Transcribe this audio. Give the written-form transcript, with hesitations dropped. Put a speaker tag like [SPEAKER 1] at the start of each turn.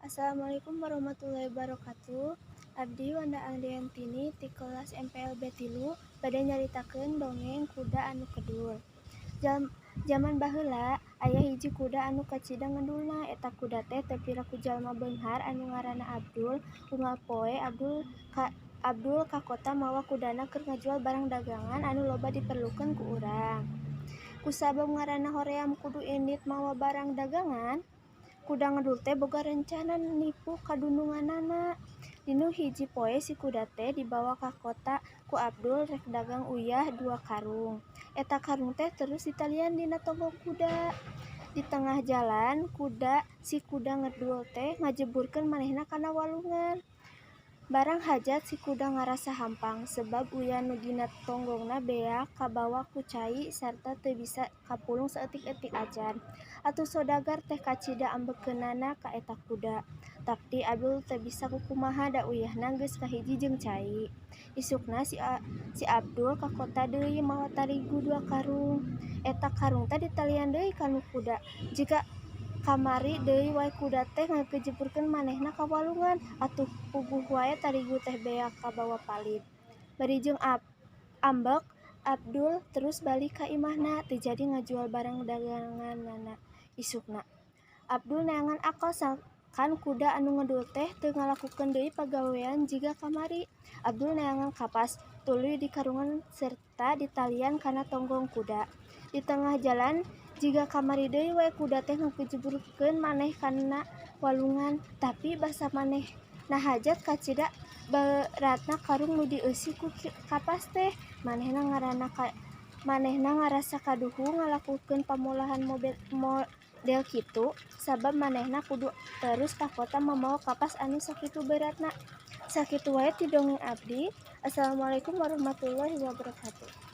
[SPEAKER 1] Assalamualaikum warahmatullahi wabarakatuh. Abdi Wanda Andriantini ti kelas MPLB 3 bade nyaritakeun dongeng kuda anu kedul. Jaman baheula aya hiji kuda anu kacida ngedulna. Eta kuda teh teu ku jalma beunghar anu ngaranna Abdul. Unggal poe Abdul ka kota mawa kudana keur ngajual barang dagangan anu loba diperlukeun ku urang. Kusabab ngaranna hoream kudu indit mawa barang dagangan, kuda ngedul teh boga rencana nipu ka dununganana. Dina hiji poe si kuda teh dibawa ka kota ku Abdul rek dagang uyah dua karung. Eta karung teh terus ditalian dina tonggong kuda. Di tengah jalan si kuda ngedul teh ngajeburkeun manehna kana walungan. Barang hajat si kuda ngarasa hampang sebab uyah nu dina tonggongna beak kabawa ku cai sarta teu bisa kapulung saeutik-eutik acan. Atuh sodagar teh kacida ambekeunana ka eta kuda. Tapi Abdul teu bisa kukumaha da uyahna geus kahiji jeung cai. Isukna si Abdul ka kota deui mawa tarigu dua karung. Eta karung teh ditalian deui kana kuda. Jiga kamari deui wae kuda teh ngajeburkeun manehna ka walungan, atuh puguh wae tarigu teh beak kabawa palid. Bari jeung ambek, Abdul terus balik ka imahna teu jadi ngajual barang daganganna isukna. Abdul neangan akal sangkan kuda anu ngedul teh teu ngalakukeun deui pagawean jiga kamari. Abdul neangan kapas, tuluy dikarungan serta ditalian kana tonggong kuda. Di tengah jalan jiga kamari deui wae kuda teh ngajeburkeun maneh kana walungan, tapi basa manehna hajat kacida beratna karung nu dieusi ku kapas teh. Manehna ngarasa kaduhu ngalakukeun pamolahan model kitu sabab manehna kudu terus ka kota mamawa kapas anu sakitu beratna. Sakitu wae ti dongeng abdi. Assalamualaikum warahmatullahi wabarakatuh.